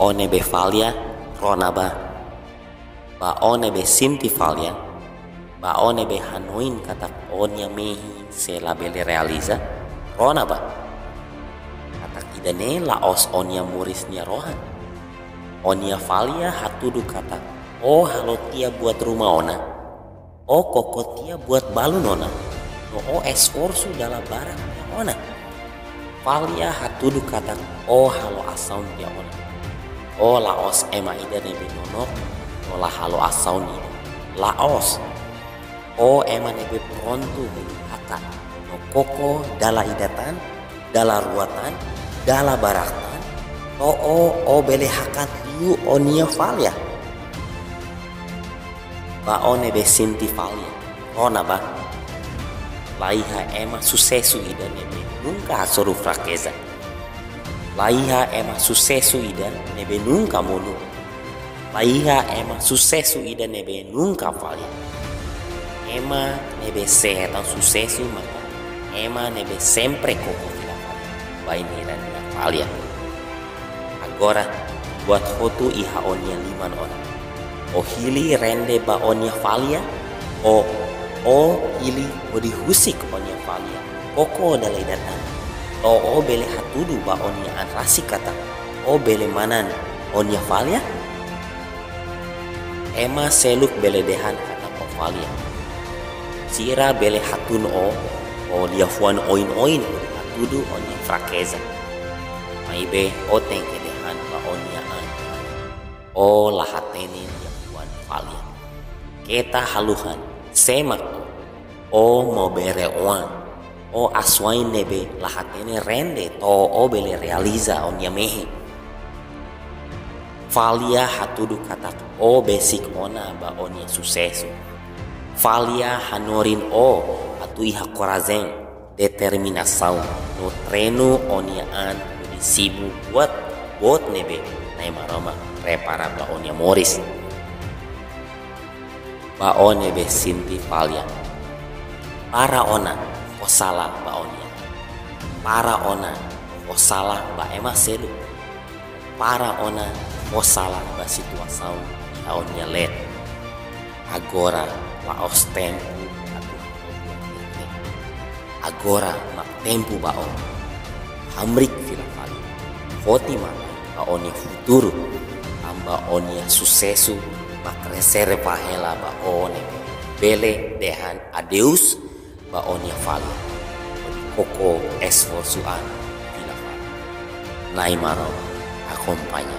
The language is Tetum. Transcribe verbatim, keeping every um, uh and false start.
Ó ne'ebé falla, rona bá. Ba ó ne'ebé sente falla, ba ó ne'ebé hanoin katak ó-nia mehi sei la bele realiza, rona bá. Katak ida-ne'e la'ós ó-nia moris nia rohan. Ó-nia falla hatudu katak ó halo tiha buat ruma ona, ó koko tiha buat balun ona, no ó esforsu dala barak tiha ona. Falla hatudu katak ó halo asaun tiha ona. Ó la'ós ema ida ne'ebé nonook no la halo asaun ida. La'ós. Ó ema ne'ebé prontu hakat no koko dala ida tan, dala rua tan, dala barak tan, to'o ó bele hakat liu ó-nia falla. Ba ó ne'ebé sente falla, rona bá. La iha ema susesu ida ne'ebé nunka hasoru frakeza. La iha ema susesu ida ne'ebé nunka monu. La iha ema susesu ida ne'ebé nunka falla. Ema ne'ebé sei hetan susesu maka ema ne'ebé sempre koko fila fali bainhira nia falla. Agora, buat hotu iha ó-nia liman ona. Ó hili rende ba ó-nia falla, ou ó hili hodi husik ó-nia falla, koko dala ida tan, to'o ó bele hatudu ba ó-nia an rasik katak ó bele manán ó-nia falla? Ema seluk bele dehan katak ó falla. Sira bele hatún ó ho liafuan oin-oin hodi hatudu ó-nia frakeza. Maibé ó tenke dehan ba ó-nia an: Ó la hatene liafuan falla. Keta haluhan, sé mak ó? Ó maubere-oan, ó asuwa'in ne'ebé la hatene rende to'o ó bele realiza ó-nia mehi. Falla hatudu katak ó besik ona ba ó-nia susesu. Falla hanorin ó atu iha korajen, determinasaun, no treinu ó-nia an hodi simu buat boot ne'ebé Na'i Maromak prepara ba ó-nia moris. Ba ó ne'ebé sente falla, para ona fó sala ba ó-nia an. Para ona fó sala ba ema seluk. Para ona fó sala ba situasaun iha ó-nia leet. Agora la'ós tempu atu halo buat ida-ne'e. Agora mak tempu ba ó hamriik fila fali, foti matan ba ó-nia futuru, tanba ó-nia susesu mak reserva hela ba ó ne'ebé bele dehan adeus ba ó-nia falla, hodi koko esforsu an fila fali. Na'i Maromak akompaña